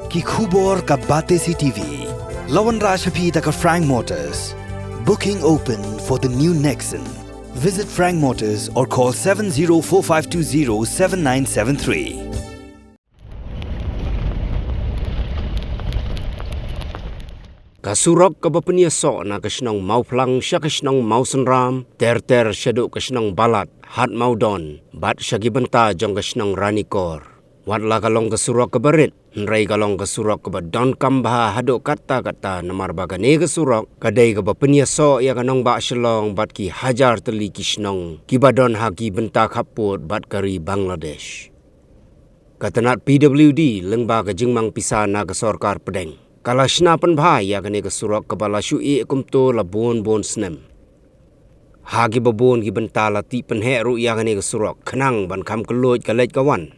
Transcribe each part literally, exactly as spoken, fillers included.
Ki khubor ka Batesi T V. La wanrah sha phi da ka Frank Motors. Booking open for the new Nexon. Visit Frank Motors or call seven zero four five two zero seven nine seven three. Ka surok kaba pynïasoh na ka shnong Mawphlang sha ka shnong Mawsynram, ter ter shaduh ka shnong Balat, Hat Mawdon, bad sha ki bynta jong ka shnong Ranikor. Wat la ka long ka surok kaba rit, hynrei ka long ka surok kaba donkam bha haduh katta katta namar ba kane ka surok ka dei kaba pynïasoh ïa ka nongbah Shillong bad ki hajar tylli ki shnong kiba don ha ki bynta khappud bad ka ri Bangladesh. Ka tnat P W D lyngba ka jingmang pisa na ka sorkar pdeng ka la shna pynbha ïa kane ka surok kaba la shu ïeh kumto la bun bun snem. Ha kiba bun ki bynta la tih pynheh ruh ïa kane ka surok khnang ban kham kylluid ka leit ka wan.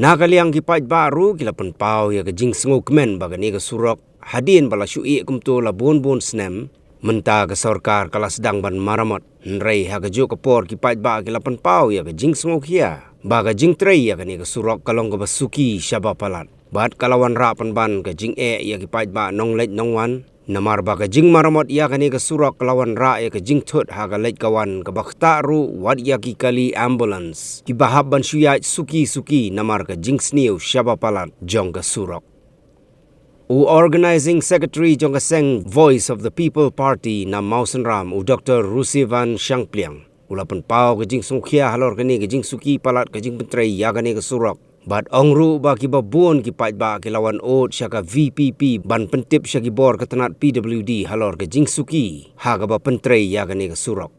Na ka liang ki paidbah ruh ki la pynpaw ïa ka jingsngewkmen ba kane ka surok hadien ba la shu ïeh kumto la bun bun snem, mynta ka sorkar ka la sdang ban maramot. Hynrei ha kajuh ka por ki paidbah ki la pynpaw ïa ka jingsngewkhia ba ka jingtrei ïa kane ka surok ka long kaba suki shaba palat. Bad ka la wanrah pynban ka jingeh ïa ki paidbah nongleit nongwan. Namar ba ka jingmaramot ïa kane ka surok ka la wanrah ïa ka jingthut ha ka leit ka wan kaba ktah ruh wat ïa ki kali ambulance kiba hap ban shu ïaid suki suki namar ka jingsniew shaba palat jong ka surok. U Organizing Secretary jong ka seng Voice of the People Party na Mawsynram, u Doktor Rusivan Shangpliang, u la pynpaw ka jingsngewkhia halor kane ka jingsuki palat ka jingpyntrei ïa kane ka surok. Bad ong ruh ba kiba bun ki paidbah ki la wan ud sha ka V P P ban pyntip sha ki bor ka tnat P W D halor ka jingsuki ha kaba pyntrei ïa kane ka surok.